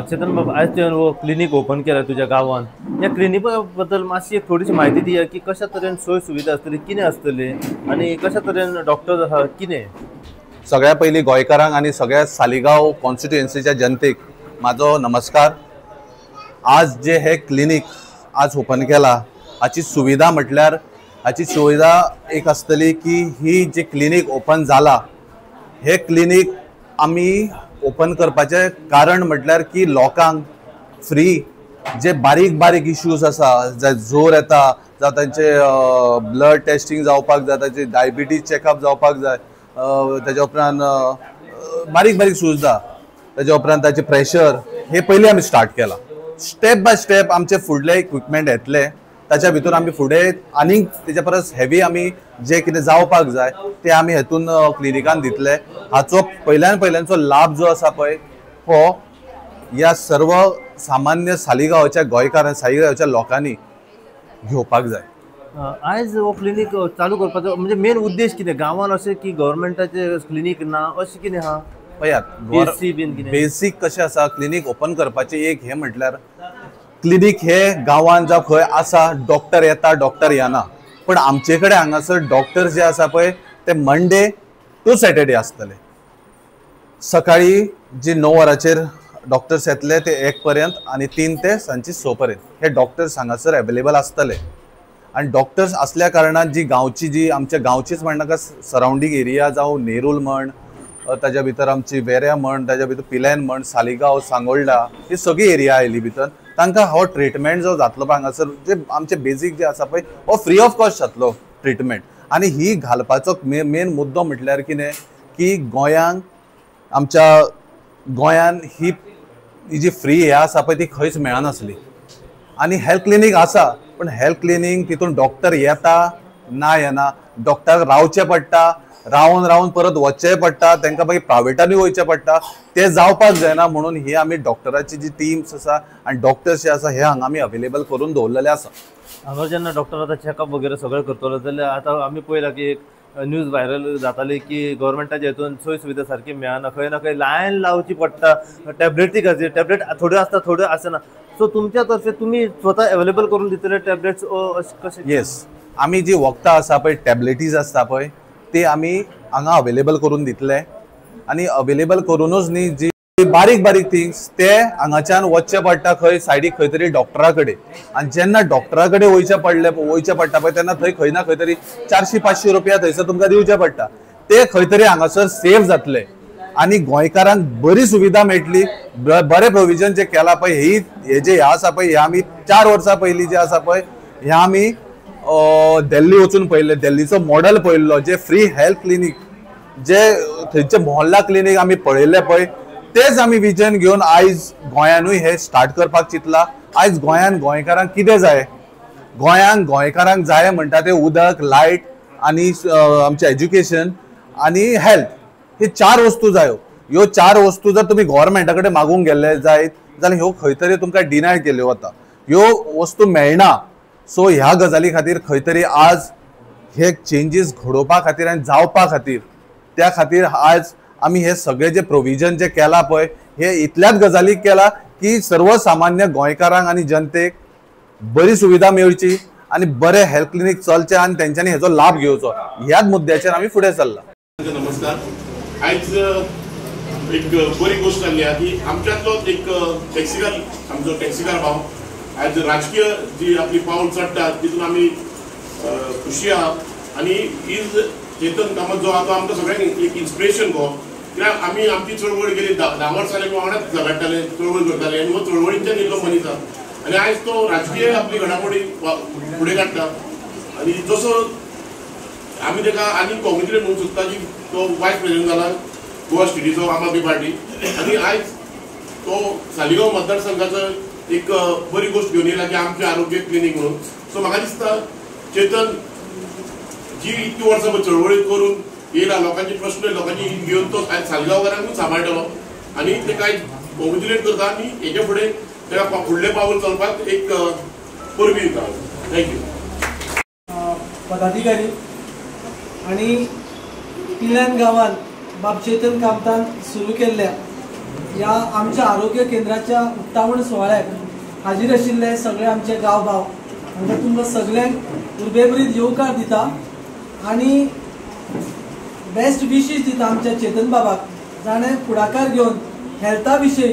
चेतन बाब, आयज तुवें हो क्लिनीक ओपन केला तुज्या गांवांत, ह्या क्लिनिका बद्दल मातशी एक थोडीशी म्हायती दिया की कशा तरेन सोय सुविधा आसतली, कितें आसतली आनी कशा तरेन डॉक्टर्स आसा कितें. सगळ्या पयलीं गोंयकारांक आनी सगळ्या सालिगांव कॉन्स्टिट्युएन्सीच्या जनतेक म्हाजो नमस्कार. आज जे हे क्लिनीक आज ओपन केला हाची सुविधा म्हटल्यार हाची सुविधा एक आसतली की ही जी क्लिनीक ओपन जाला हे क्लिनीक आमी ओपन करपाचें कारण म्हटल्यार की लोकांक फ्री जे बारीक बारीक इश्यूज आसा, जावं जोर येता, जावं तांचे ब्लड टेस्टिंग जावपाक जाय, तांचे डायबिटीज चॅकअप जावपाक जाय, ताच्या उपरांत बारीक बारीक सुविधा, ताच्या उपरांत ताचे प्रेशर, हे पयलीं आमी स्टार्ट केला. स्टेप बाय स्टेप आमचे फुडले इक्विपमेंट येतले, ताच्या भितर आमी फुडें आनीक तेच्या परस हेवी आमी जे कितें जावपाक जाय ते आमी हेतून क्लिनिकान दितले. हाचो पयल्यान पयल्यांचो लाभ जो आसा पळय हो ह्या सर्व सामान्य सालिगांवच्या गोंयकारां, सालिगांवच्या लोकांनी घेवपाक जाय. आयज हो क्लिनीक चालू करपाचो म्हणजे मेन उद्देश कितें? गांवांत अशें की गव्हर्मेंटाचें क्लिनीक ना अशें कितें आहा? पळयात, बेसीक कशें आसा क्लिनीक ओपन करपाचें एक हें म्हटल्यार क्लिनीक हे गांवांत जावं खंय आसा डॉक्टर येता डॉक्टर येना, पण आमचे कडेन हांगासर डॉक्टर जे आसा पळय ते मंडे टू सॅटर्डे आसतले. सकाळी जी 9 वरांचेर डॉक्टर्स येतले ते 1 पर्यंत आनी 3 ते सांजची 6 पर्यंत हे डॉक्टर्स हांगासर अवेलेबल आसतले. आनी डॉक्टर्स आसल्या कारणान जी गांवची जी आमच्या गांवचीच म्हणनाका सरावंडींग एरिया जावं नेरूल म्हण, ताज्या भितर आमची वेऱ्या म्हण, ताज्या भितर पिल्यान म्हण, सालिगांव, सांगोल्डा, ही सगळी एरिया आयली भितर, तांकां हो ट्रिटमेंट जो जातलो पळय हांगासर जे आमचे बेजीक जे आसा पळय हो फ्री ऑफ कॉस्ट जातलो ट्रिटमेंट. आनी ही घालपाचो मेन मुद्दो म्हटल्यार कितें की गोंयांक आमच्या गोंयान ही जी फ्री हे आसा पळय ती खंयच मेळनासली. आनी हेल्थ क्लिनीक आसा पण हेल्थ क्लिनीक तितून डॉक्टर येता ना येना, डॉक्टराक रावचें पडटा, रावन रावन परत वचचें पडटा, तांकां मागीर प्रायवेटानूय वयचें पडटा, तें जावपाक जायना. म्हणून ही आमी डॉक्टराची जी टिम्स आसा आनी डॉक्टर्स जे आसा हे हांगा आमी अवेलेबल करून दवरलेले आसा. हांगा जेन्ना डॉक्टर आतां चॅकअप वगैरे सगळें करतलो जाल्यार आतां आमी पळयलां की एक न्यूज व्हायरल जाताली की गव्हर्मेंटाच्या हितून सोय सुविधा सारकी मेळना, खंय ना खंय लायन लावची पडटा टॅबलेटी खातीर, टॅबलेट थोड्यो आसता थोड्यो आसना. सो तुमच्या तर्फे तुमी स्वता अवेलेबल करून दितले टॅबलेट्स कशें? येस, आमी जी वखदां आसा पळय टॅबलेटीज आसता पळय ते आमी हांगा अवेलेबल करून दितले. आनी अवेलेबल करूनूच न्ही, जी बारीक बारीक थिंग्स ते हांगाच्यान वचचें पडटा खंय सायडीक खंय तरी डॉक्टरा कडेन, आनी जेन्ना डॉक्टरा कडेन वयचें पडटा पळय तेन्ना थंय खंय ना खंय तरी 400-500 रुपया थंयसर तुमकां दिवचे पडटा, ते खंय तरी हांगासर सेव जातले आनी गोंयकारांक बरी सुविधा मेळटली. बरें प्रोविजन जे केलां पळय ही हे जे आसा पळय हे आमी 4 वर्सां पयलीं जे आसा पळय हे आमी दिल्ली वचून पळयल्ले, दिल्लीचो मॉडल पळयल्लो, जे फ्री हेल्थ क्लिनीक जे थंयचे मोहल्ला क्लिनीक आमी पळयल्ले पळय तेच आमी विजन घेवन आयज गोंयानूय हे स्टार्ट करपाक चिंतला. आयज गोंयान गोंयकारांक कितें जाय? गोंयांक गोंयकारांक जाय म्हणटा ते उदक, लायट आनी आमचें एज्युकेशन आनी हेल्थ, हे 4 वस्तू जायो. ह्यो 4 वस्तू जर तुमी गव्हर्मेंटा कडेन मागूंक गेल्ले जायत जाल्यार ह्यो खंय तरी तुमकां डिनाय केल्यो वता, ह्यो वस्तू मेळना. सो ह्या गजाली खातीर खंय तरी आज हे चेंजीस घडोवपा खातीर आनी जावपा खातीर त्या खातीर आज आमी हे सगळे जे प्रोविजन जे केला पळय हे इतल्याच गजालीक केला की सर्वसामान्य गोंयकारांक आनी जनतेक बरी सुविधा मेळची आनी बरे हेल्थ क्लिनीक चलचें आनी तेंच्यांनी हेचो लाभ घेवचो, ह्याच मुद्द्याचेर आमी फुडें सरला. नमस्कार. आयज एक बरी गोश्ट जाल्ली आहा की आमच्यांतलोच एक टॅक्सीकार, आमचो टॅक्सीकार भाव आयज राजकीय जी आपली पावल चडटा तितून आमी खुशी आहा. आनी is Chetan Kamat जो आहा तो आमकां सगळ्यांक एक इन्स्पिरेशन गो, कित्याक आमी आमची चळवळ गेली 10 वर्सां आमी वांगडाच झगडटाले, चळवळ करताले आनी हो चळवळींच्यान येयल्लो मनीस आहा आनी आयज तो राजकीय आपली घडामोडी फुडें काडटा. आनी जसो आमी ताका आनी कॉंग्रेच्युलेट म्हणूंक सोदता की तो वायस प्रेसिडेंट जाला गोवा स्टेटीचो आम आदमी पार्टी, आनी आयज तो सालिगांव मतदारसंघाचो एक बरी गोश्ट घेवन येयला की आमचें आरोग्य क्लिनीक म्हणून. सो म्हाका दिसता चेतन जी इतकी वर्सां चळवळी करून येयला, लोकांचे प्रश्न लोकांची घेवन तो आयज सालिगांवकारांकूच सांबाळटलो आनी ताका आयज कॉंग्रेच्युलेट करता आनी हेच्या फुडें ताका फुडलें पावल चलपाक एक परबी दिता. Thank you. पदाधिकारी आनी पिल्यान गांवांत बाब चेतन कामतान सुरू केल्ल्या ह्या आमच्या आरोग्य केंद्राच्या उक्तावण सुवाळ्याक हाजीर आशिल्ले सगळे आमचे गांव भाव हांकां तुमकां सगळ्यांक उर्बेभरीत येवकार दिता आनी बेस्ट विशीस दिता आमच्या चेतन बाबाक, जाणें फुडाकार घेवन हेल्था विशयी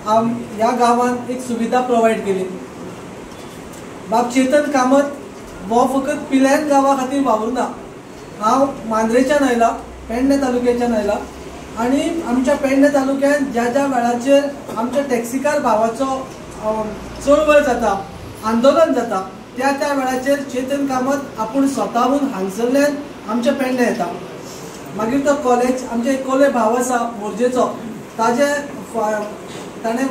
ह्या गांवांत एक सुविधा प्रोवायड केली. बाब चेतन कामत हो फकत पिल्यान गांवा खातीर वावुरना. हांव मांद्रेच्यान आयला, पेडणे तालुक्याच्यान आयला आनी आमच्या पेडणे तालुक्यान ज्या ज्या वेळाचेर आमच्या टॅक्सीकार भावाचो चळवळ जाता, आंदोलन जाता, त्या त्या वेळाचेर चेतन कामत आपूण स्वताहून हांगसरल्यान आमच्या पेडणे येता. मागीर तो कॉलेज, आमचे एक कोले भाव आसा मोरजेचो, ताजे ताणें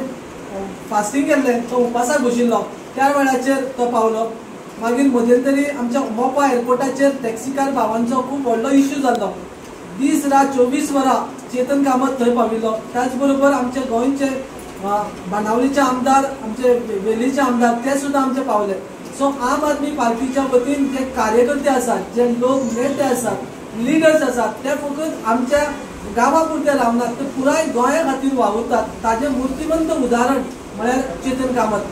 फास्टींग केल्लें, तो उपासाक बशिल्लो, त्या वेळाचेर तो पावलो. मागीर मध्यंतरी आमच्या मोपा एअरपोर्टाचेर टॅक्सीकार भावांचो खूब व्हडलो इश्यू जाल्लो. दीस रात 24 वरां चेतन कामत थंय पाविल्लो. त्याच बरोबर आमचे गोंयचे बाणावलीचे आमदार, आमचे वेलीचे आमदार ते सुद्दां आमचे पावले. सो आम आदमी पार्टीच्या वतीन जे कार्यकर्ते आसात, जे लोक नेते आसात, लिडर्स आसात, ते फकत आमच्या गांवा पुरते रावनात, ते पुराय गोंया खातीर वावुरतात. ताजें मूर्तिमंत उदाहरण म्हळ्यार चेतन कामत.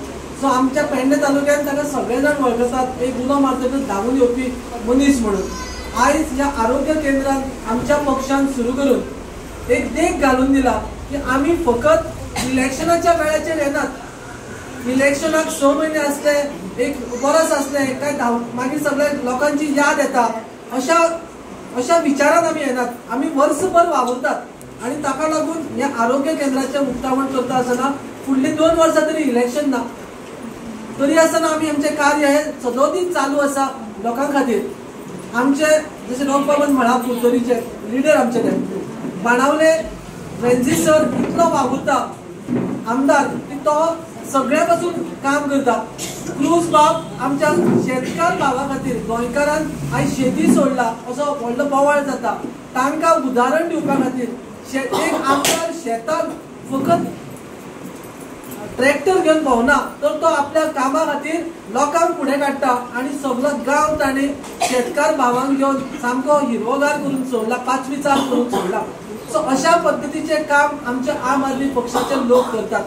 सो आमच्या पेडणे तालुक्यान ताका सगळे जाण वळखतात, एक उलो मारतकच धांवून येवपी मनीस म्हणून. आयज ह्या आरोग्य केंद्रान आमच्या पक्षान सुरू करून एक देख घालून दिला की आमी फकत इलेक्शनाच्या वेळाचेर येनात. इलेक्शनाक 6 म्हयने आसले, एक वर्स आसलें काय मागीर सगळ्या लोकांची याद येता अशा अशा विचारान आमी येनात. आमी वर्सभर वावुरतात आनी ताका लागून ह्या आरोग्य केंद्राचें उक्तावण करता आसतना फुडलीं 2 वर्सां तरी इलेक्शन ना तरी आसतना आमी आमचें कार्य हें सदोदीत चालू आसा लोकां खातीर. आमचे जशें रोगबाबान म्हळां, कुरतरीचे लिडर आमचे ते बाणावले वेन्झी सर इतलो वावुरता आमदार की तो सगळ्या पासून काम करता. क्रूज बाब आमच्या शेतकार भावा खातीर, गोंयकारान आयज शेती सोडला असो व्हडलो बोवाळ जाता, तांकां उदाहरण दिवपा खातीर एक आमदार शेतान फकत ट्रॅक्टर घेवन भोंवना तर तो आपल्या कामा खातीर लोकांक फुडें काडटा आनी सगलो गांव ताणें शेतकार भावांक घेवन सामको हिरवोगार करून सोडला, पाचवीचार करून सोडला. सो अशा पद्दतीचें काम आमच्या आम आदमी पक्षाचे लोक करतात.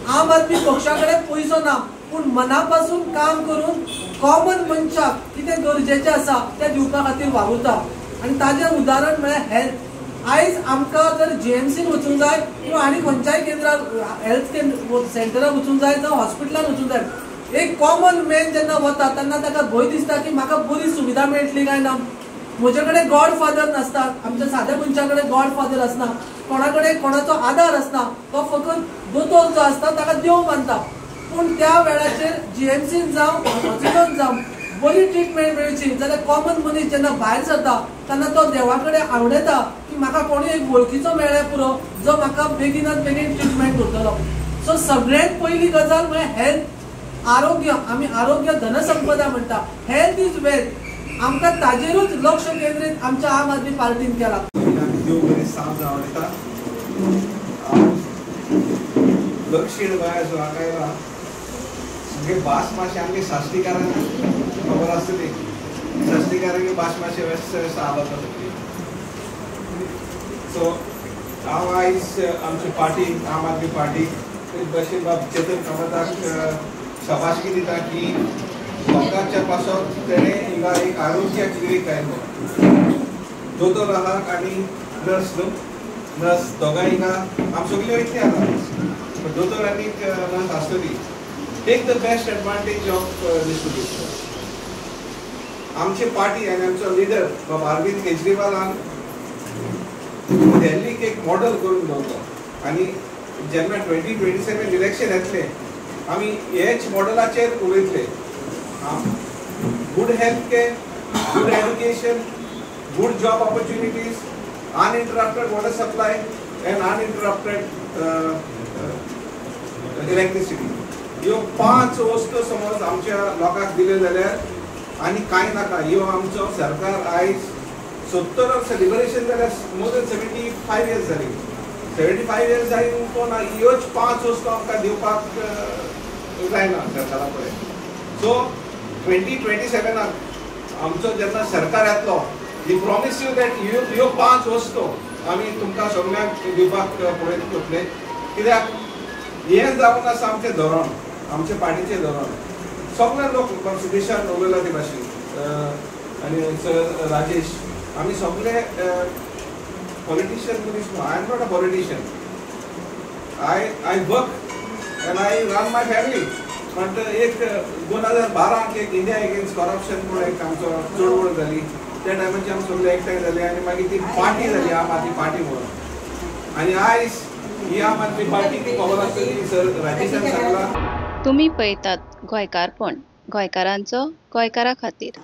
आम आदमी पक्षा कडेन पयसो ना, पूण मना पासून काम करून कॉमन मनशाक कितें गरजेचें आसा तें दिवपा खातीर वावुरता आनी ताजें उदाहरण म्हळ्यार हेल्थ. आयज आमकां जर जीएमसीन वचूंक जाय किंवा आनी खंयच्याय केंद्रार हेल्थ केंद्र सेंटराक वचूंक जाय जावं हॉस्पिटलान वचूंक जाय, एक कॉमन मॅन जेन्ना वता तेन्ना ताका भंय दिसता की म्हाका बरी सुविधा मेळटली काय ना. म्हजे कडेन गॉड फादर नासता, आमच्या साद्या मनशा कडेन गॉड फादर आसना, कोणा कडेन कोणाचो आदार आसना, तो फकत दोतोर जो आसता ताका देव मानता. पूण त्या वेळाचेर जीएमसीन जावं हॉस्पिटलान जावं बरी ट्रिटमेंट मेळची जाल्यार कॉमन मनीस जेन्ना भायर सरता तेन्ना तो देवा कडेन आवडटा की म्हाका कोणूय एक वळखीचो मेळ्ळ्यार पुरो जो म्हाका बेगिनात बेगीन ट्रिटमेंट करतलो. सो सगळ्यांत पयली गजाल म्हळ्यार हेल्थ, आरोग्य. आमी आरोग्य धनसंपदा म्हणटा, हेल्थ is wealth. आमकां ताजेरूच लक्ष केंद्रीत आमच्या आम आदमी पार्टीन केला. दक्षिण गोंया हांगा आमगे भास मातशें आमगे साश्टीकारांक खबर आसतली, साश्टीकारांगे भास मातशें वेस्ट वेस्ट आवडटा सगळी. सो हांव आयज आमची पार्टी आम आदमी पार्टी भशेन बाब चेतन कामताक शाबासकी दिता की लोकांच्या पासत तेणें हिंगा एक आरोग्य क्लिनीक आयलो. दोतोर आहा आनी नर्स न्हू, नर्स दोगांय हिंगा आम सगळीं वयतलीं आतां, पण दोतोर आनी नर्स आसतली. Take the best advantage of this solution. आमची पार्टी आनी आमचो लिडर बाबा अरविंद केजरीवालान दिल्लीक एक मॉडल करून दवरलो आनी जेन्ना 2027 इलेक्शन येतलें आमी हेच मॉडलाचेर उलयतले. Good health care, good education, good job opportunities, uninterrupted water supply and uninterrupted electricity. ह्यो 5 वस्तू समज आमच्या लोकांक दिल्यो जाल्यार आनी कांय नाका. ह्यो आमचो सरकार आयज 70 वर्सां लिबरेशन जाल्यार मोर देन 75 इयर्स जाली. 75 इयर्स जाली पूण ह्योच 5 वस्तू आमकां दिवपाक जायना सरकारा कडेन. सो 2027 आमचो जेन्ना सरकार येतलो, we promise you that ह्यो 5 वस्तू आमी तुमकां सगळ्यांक दिवपाक प्रयत्न करतले. कित्याक हें जावन आसा आमचें धोरण, आमचे पार्टीचें धोरण. सगळे लोक सुदेशान उलयला ते भाशेन आनी सर राजेश, आमी सगळे पॉलिटिशियन मनीस न्हू. I am not a politician, I work and I run my family. पण एक 2012 एक इंडिया अगेन्स्ट करप्शन म्हणून एक आमचो चळवळ जाली, त्या टायमाचे आमी सगळे एकठांय जाले आनी मागीर ती पार्टी जाली आम आदमी पार्टी म्हणून. आनी आयज ही आम आदमी पार्टी ती खबर आसतली सर राजेशान सांगला. तुमी पळयतात गोंयकारपण, गोंयकारांचो गोंयकारा खातीर.